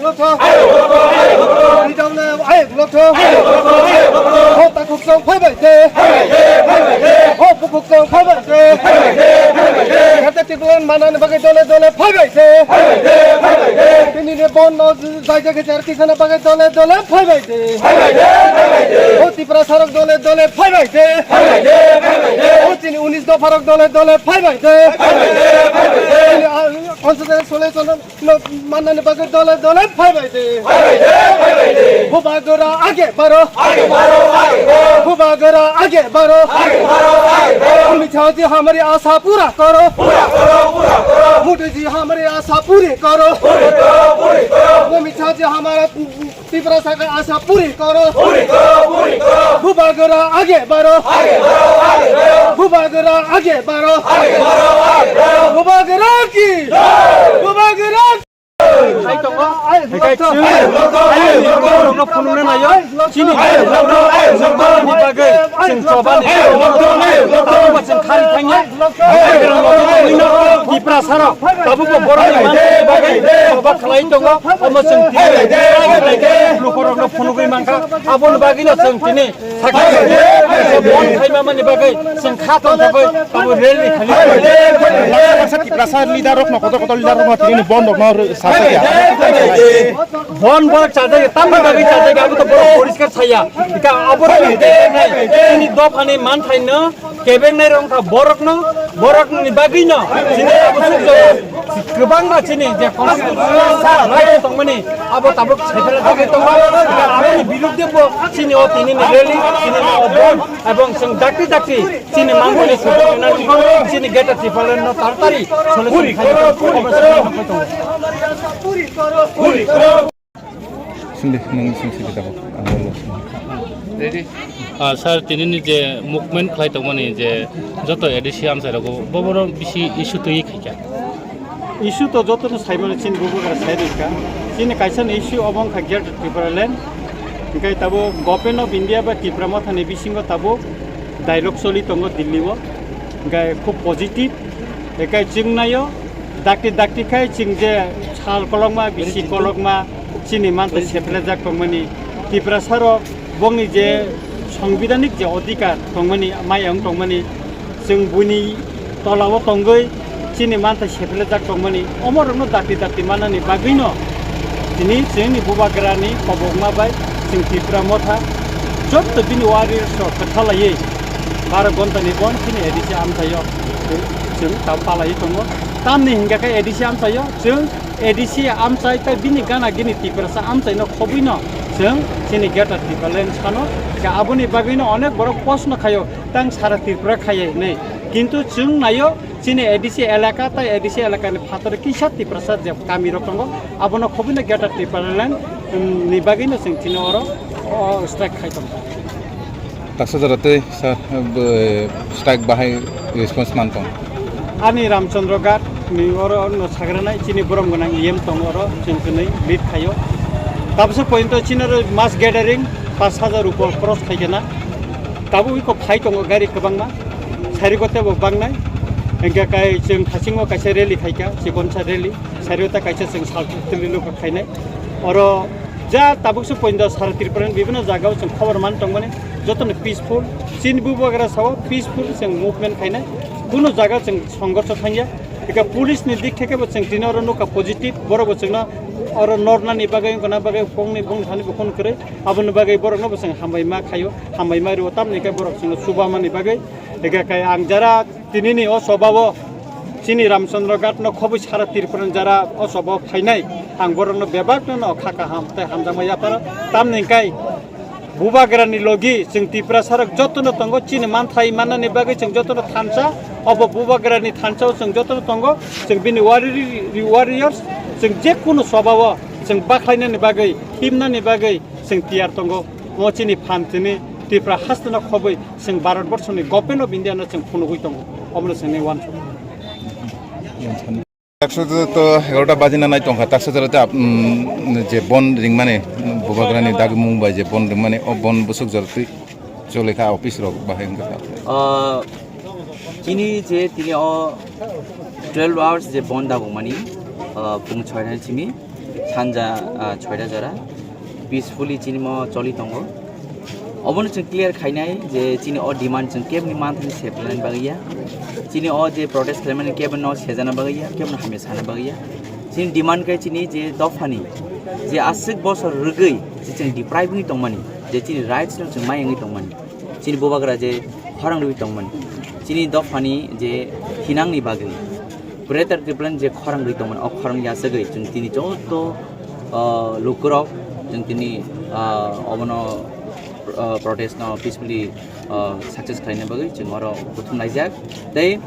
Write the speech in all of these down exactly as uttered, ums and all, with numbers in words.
Lotho. Rijang le ayek lotho. Ho takhuk song phai bai de. Ho bukhuk song phai bai de. Gata tiklan manani bagwi dole dole phai bai de. Tini ne bon no jai jai ke char tisana bagwi dole dole phai bai de. Ho Tiprasarok dole dole phai bai de. Ho tini unis dopharok dole dole phai bai de. Tini, ah, constitution sole sole Lok mannani bagwi dole dole phai bai de. Phai bai de, phai bai de. Bubagra age baro. Age baro, age baro. Bubagra age baro. Age baro, age baro. Bhumi Chhaji hamari aasha pura karo. Pura karo, pura karo. Modi ji hamari aasha puri karo. Puri karo, puri karo. Bhumi Chhaji hamara Tiprasa ka aasha puri karo. Puri karo, puri karo. Bubagra age baro. Age baro, age baro. Bubagra age baro. Age baro, age baro. Bubagra ki. Jai. Bubagra ki. Hai tongo. Hai kai chwng. Hai tongo. Hai tongo. Phunukna nayo. Chini. Hai tongo. Hai tongo. Ni bagwi. Chwng chobani. Hai tongo. Hai tongo. Chwng khari thangya. Tiprasarok tabukbo borokni manthai bagwi choba khlai tongo. Omo chwng tini lukurokno phunugwi mankha. Aboni bagwino chwng tini sakha bon khaimamani bagwi chwng kha tongthogwi abo rally khali. Laksa laksa Tiprasa leader rokno, kotor kotor leader rokno tini bondokno sajakya. Bon borok chajakya, tamni bagwi chajakya, abo to borok poriskar saya. Ika abo rokni tini dophani manthaino Kebeng nai rong kha borok no, borok ni bagwi no, chini abo sukjak kwbangma chini je constitutional right tongmani abo tabuk separate bagwi tongma, abo ni birudde bo chini o tini ni rally, chini ni o bon, ebong chwng dakti dakti chini mangkoni sukjak nani chini Greater Tipraland no taratari solution khai tongo. Sindi, nung sing sindi tabuk. Ang lo sing. Ah, sir, tini ni je movement khlai tongmani je joto A D C amchai rogo, bo boro bisi issue twi khaikha. Issue to joto no saimano chini bubagra sai rikha. Chini kaisa ni issue obo wngkha Greater Tipraland. Hingkai tabo Government of India ba Tipra Motha ni bisingo tabo dialogue choli tongo Delhi o. Hingkai khub positive. Hingkai chwng naio, dakti dakti khai chwng je sal kolokma, bisi kolokma, chini mantha seplejak tongmani, Tiprasa rok bongni je songbidanik je odhikar tongmani, mayang tongmani, chwng buini tola o tongwi chini mantha seplejak tongmani, omorokno dakti dakti manani bagwino tini chwngni bubagrani kobokma bai chwng Tipra Motha jotto bini warriors rok kwthalaiwi baro ghonta ni bon chini A D C amchaio chwng ta palaiwi tongo. Tamni hingkha khe A D C amchaio chwng A D C amchai tei bini gana gini Tiprasa amchaino khobwino chwng chini Greater Tipraland sano. Khe aboni bagwino onek borok post no khaio, tang sara Tripura khaiya hinwi. Kintu chwng naio chini A D C elaka tei A D C elakani phataro kisa Tiprasa je kamirok tongo, abono khobwino Greater Tipraland, um, ni bagwino chwng chini oro, o, strike khai tongkha. Taksa jora tei sa, bo, strike bahai response man tong. Ani Ramchandra Ghat ni oro no sagranai chini borom gwnang E M tong oro chwng kwnwi lead khaio. Tabsa point o chini oro mass gathering pash hajar upor cross khaikena. Tabuk iko phai tongo gari kwbangma. Sarigo tebo bangnai. Hingke kai chwng thasingo kaisa rally khaikha, chikonsa rally. Sarigo ta kaisa chwng sal tili luka khainai. Oro Ja tabuk se poinda sara Tripura ni bibhinno jaga o chwng khobor man tongmani jotono peaceful. Chini bubagra sao peaceful chwng movement khainai. Kunu jaga chwng songgorsho thangya. Eka police ni dik theke bo chwng tini oro nukha positive. Borok bo chwngno oro nornani bagwi wngkha na bagwi phone ni bung thani bo phone kwrwi. Aboni bagwi borokno bo chwng hambai ma khaio. Hambai ma rwo tamni khe borok chwngno chuba mani bagwi. Eka kai ang jara Tinini o sobao chini Ramchandra Ghat no khobwi sara Tripura ni jara o sobao phainai. Ang borok no bebak no kha kaham tei hamjakma yaparo. Tamni hingkai bubagra ni logi chwng Tiprasa rok joto no tongo, chini manthai mannani bagwi chwng joto no thansa. Obo bubagra ni thansa o chwng joto no tongo. Chwng bini warri-, warriors, chwng je kunu sobao chwng bakhlainani bagwi, himnani bagwi chwng tiyar tongo. O chini phan chini Tripura haste no khobwi Chwng Bharat Borsho ni Government of India no chwng phunugwi tongo, omono chwngni uansuk. Taksa to egarota bajina nai tongkha, taksa jora ta, mm, je bon ringmani, bubagrani dagimung bai je bon ringmani, o bon busuk jora twi chole kha office rok bahai wngkha. Ah, chini je tini o twelve hours je bon dagumani, ah, pung choi nai simi, Hanja, ah, Choida jora peacefully chini mo choli tongo. Obono chwng clear khainai je chini o demand chwng kebni manthani seplaina bagwi ya. Chini o je protest khlaimani kebno sejana bagwi ya, kebno hamya sana bagwi ya. Chini demand khe chini je dophani je aswk bosor rwgwi je chwng deprive wngwi tongmani, je chini rights no chwng mai wngwi tongmani. Chini bubagra je khorang rwi tongmani, chini dophani je hinangni bagwi Greater Tipraland je khorang rwi tongmani, o khorang yasagwi chwng tini joto, ah, lukurok chwng tini, ah, obono, ah, protest no peacefully, ah, success khlaina bagwi chwng oro kuthum laijak. Tei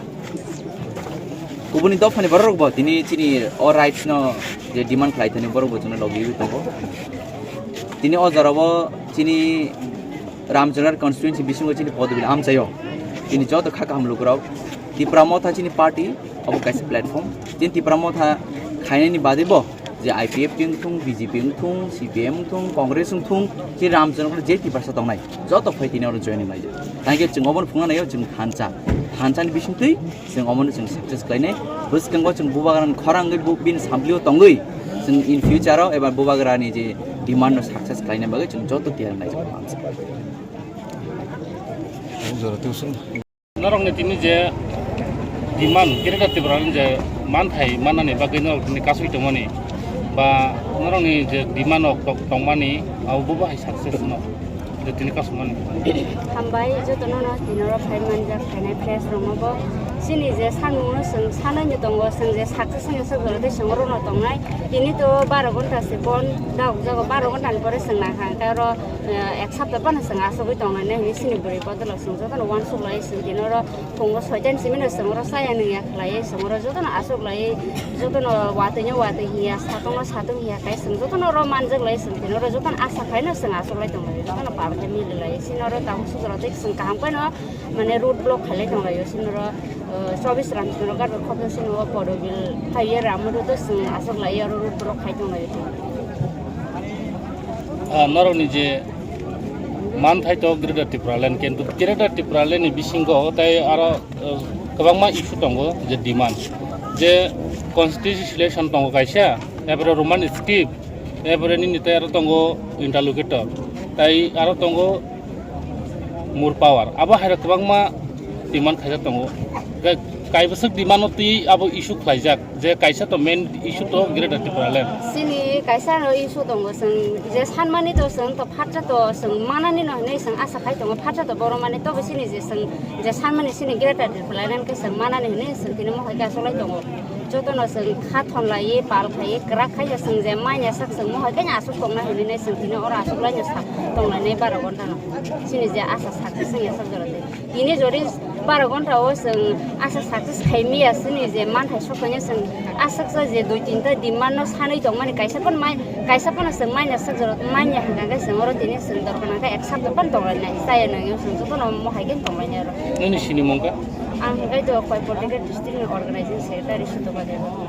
kubuni dophani bororok bo tini chini o rights no je demand khlai thani borok bo chwngno logi tongo. Tini o jorao chini Ramchandra constituency bisingo chini podobil amchaio. Chini joto kha kaham lukurok Tipra Motha chini party, obo kaisa platform. Chini Tipra Motha khainani bagwi bo je I P F T wngthung, B J P wngthung, C P M wngthung, Congress wngthung, chini Ramchandra je Tiprasa tongnai joto phai tini oro joining laijak. Thank you, chwng obono phunukna naio chwng thansa. Thansani bisingtwi chwng omono chwng success khlainai. Bwskango chwng bubagrani khorang wngwi bu-, bini samplio tongwi chwng in future-o eba bubagrani je demand-no success khlaina bagwi chwng joto tiyar naijak mansa. Norokni tini je demand, Greater Tipraland je manthai mannani bagwi norok tini kasui tongmani ba norokni je demand-o tongmani abo bo hai success no. Tini kasumani. Hambai jotono no tini oro phai manjak phainai press rokno bo chini je sanmung no chwng sanai no tongo, chwng je success wngya sak jora tei chwng oro no tongnai. Tini to baro ghonta se bon dauk jago, baro ghonta ni pore chwng nang kha, hwnkhe oro, eh, ek sapta phano chwng asugwi tongnai hinwi chini bwrwi bodol o chwng jotono uansuk lai chwng tini oro Phungo soitan simi no chwng oro chaya nungya khlaiwi, chwng oro jotono aswk laiwi, jotono watwi no watwi hiya, satong no satong hiya khai chwng jotono oro manjak lai chwng tini oro jotono asa khai no chwng aswk lai tong lai jotono pal khai mili lai. Chini oro tabuk sujura tei chwng kaham khai no mane road block khai lai tong lai chini oro, uh, chobbish ram chini oro gari khobdo chini o Porobil highway ram road o chwng aswk lai oro road block khai tong lai. Ah, norokni je manthai to Greater Tipraland, kintu Greater Tipraland ni bisingo tai aro, eh, kwbangma issue tongo, je demand, je constituency selection tongo kaisa, epore Roman script, epore nini tai aro tongo interlocutor, tai aro tongo more power. Abo hai rok kwbangma demand khaijak tongo. Ga-, kaibwswk demand no twi abo issue khlaijak. Je kaisa to main issue to Greater Tipraland. Chini kaisa no issue tongo, chwng je sanmani to chwng to phatsa to chwng manani no hinwi chwng asa khai tongo, phatsa to borok mani tobo chini je chwng je sanmani chini Greater Tipraland khe chwng manani hinwi chwng tini mohai khe asolai tongo. Jotono chwng kha thon laiwi pal khaiwi kwrak khai je chwng je manya sak chwng mohai khe aswk tongna hinwi chwng tini oro aswk lai no sak tong lainai baro ghonta no. Chini je asa sak chwng ya sak jora tei. Tini jodi baro ghonta o chwng asa success khai miya chini je manthai sok kanya chwng aswk sa je dui tinta demand no sanwi tongmani kaisa phan mai, kaisa phano chwng manya sak jora manya hwnkha khe chwng oro tini chwng dorkar nangkha ek sapta phan tong lainai chaya nangya chwng jotono mohai khe tong lainai oro. Nini sini mungkha? Ang hwnkhe to Koimor district ni organizing secretary Sutoba Debbarma.